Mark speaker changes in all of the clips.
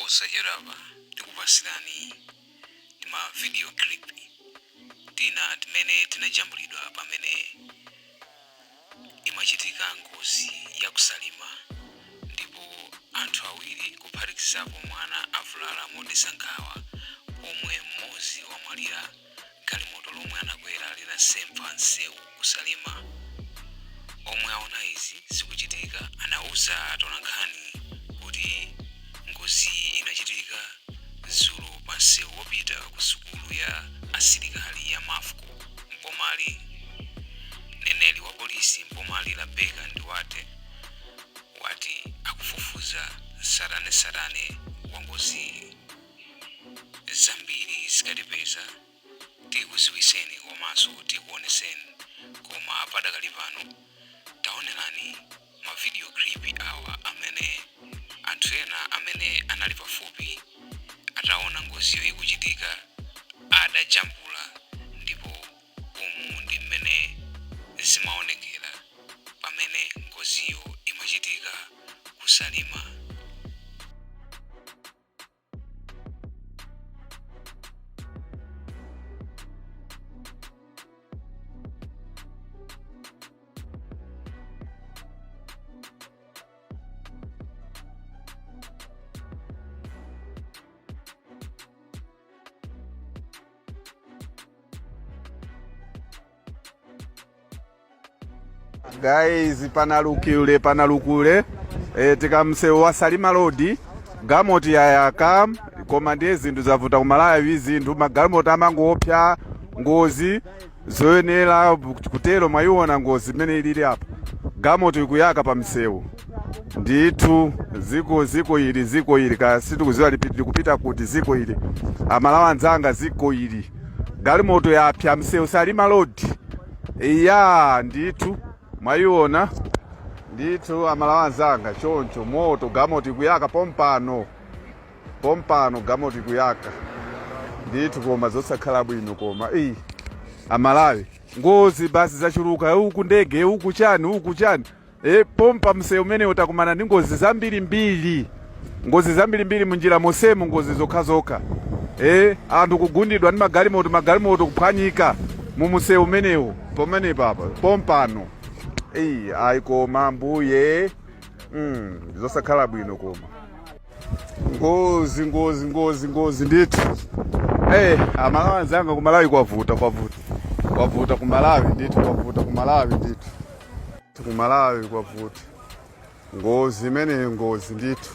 Speaker 1: Posachedwapa tikupasirani tima video clip tina timene tinajambulidwa pamene imachitika ngozi ya ku Salima ndipo anthu awiri kuphatikizapo mwana avulala modetsa nkhawa pomwe mmodzi wamwalira galimoto lomwe anakwera linasempha msewu ku Salima. Omwe aona izi zikuchitika anauza atolankhani kuti ngoziyi inachitika dzulo pa msewu wopita ku sukulu ya asilikali ya Mafco m'bomali. Mneneri wa polisi m'bomali Rabecca Nduwate wati akufufuza tsatanetsatane wa ngoziyi. Zambiri zikatipeza tikudziwitseni komanso tikuonetseni koma padakali pano taonerani ma video clip awa amene anthu ena amene anali pafupi ataona ngoziyo ikuchitika adajambula ndipo umu ndi mmene zimaonekera pamene ngoziyo imachitika ku Salima.
Speaker 2: Guys, panalukule panalukule e, tikamsewu wa Salima Road galimoto yayaka, koma ndiye zinthu zavuta kumalawi, zinthu magalimoto amangoopsa ngozi zoyenera kutero. Mwayiona ngozi imene ilili apa, galimoto ikuyaka pa msewu ndithu. Ziko ili, ziko ili kaya sitikuziwa likupita kuti ziko ili. Amalawi anzanga, ziko ili galimoto yapya msewu Salima Road iya ndithu, mwayiona ndithu amalawi anzanga, choncho moto galimoto ikuyaka pompano pompano, galimoto ikuyaka ndithu, koma zosakhala bwino. Koma iyi amalawi, ngozi basi zachuluka, uku ndege, uku chani, uku chani. E, pompa msewu umene utakumana ndi ngozi zambirimbiri, ngozi zambirimbiri munjira mosemo, ngozi zokhazokha. E, anthu kugundidwa ndi magalimoto, magalimoto kuphwanyika mu msewu umenewu pomene papa pompano. Eyi ayi, koma mbuye, zosakhala bwino, koma ngozi ngozi ngozi ngozi ndithu. Hey, amalawi anzanga, kumalawi kwavuta, kwavuta, kwavuta kumalawi ndithu, kwavuta kumalawi ndithu, kumalawi kwavuta. Ngozi imeneyo, ngozi ndithu.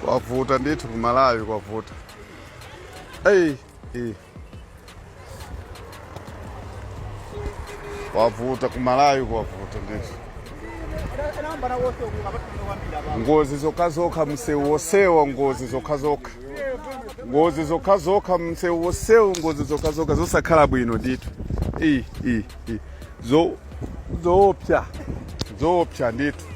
Speaker 2: Kwavuta ndithu kumalawi, kwavuta. Hey, hey. Kwavuta kumalawi, kwavuta ndithu. Ngozi zokhazokha msewu wosewa, ngozi zokhazokha, ngozi zokhazokha msewu wosewu, ngozi zokhazokha zosakhala bwino ndithu. I i i zo zoopsa, zoopsa ndithu.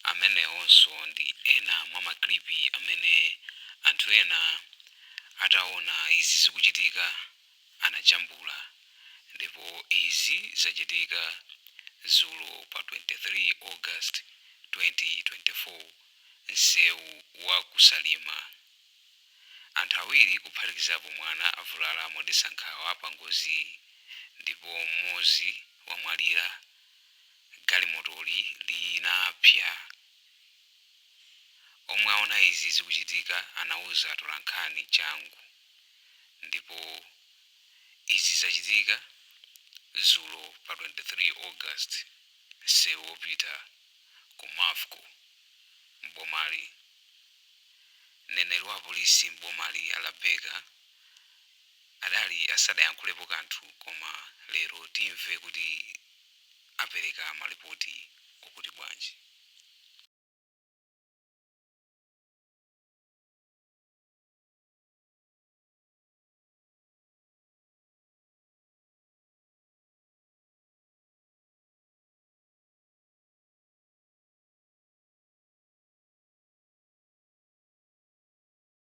Speaker 1: Amenewonso ndi ena mwa maklipi amene anthu ena ataona izi zikuchitika anajambula ndipo izi zachitika dzulo pa 23 August 2024 msewu wa ku Salima. Anthu awiri kuphatikizapo mwana avulala modetsa nkhawa pa ngoziyi ndipo mmodzi wamwalira galimotoli linapsa. Omwe aona izi zikuchitika anauza atolankhani changu ndipo izi zachitika dzulo pa 23 August msewu wopita ku Mafco m'bomali. Mneneri wa apolisi m'bomali a Labeka adali asadayankhulepo kanthu, koma lero timve kuti apereka malipoti okuti bwanji.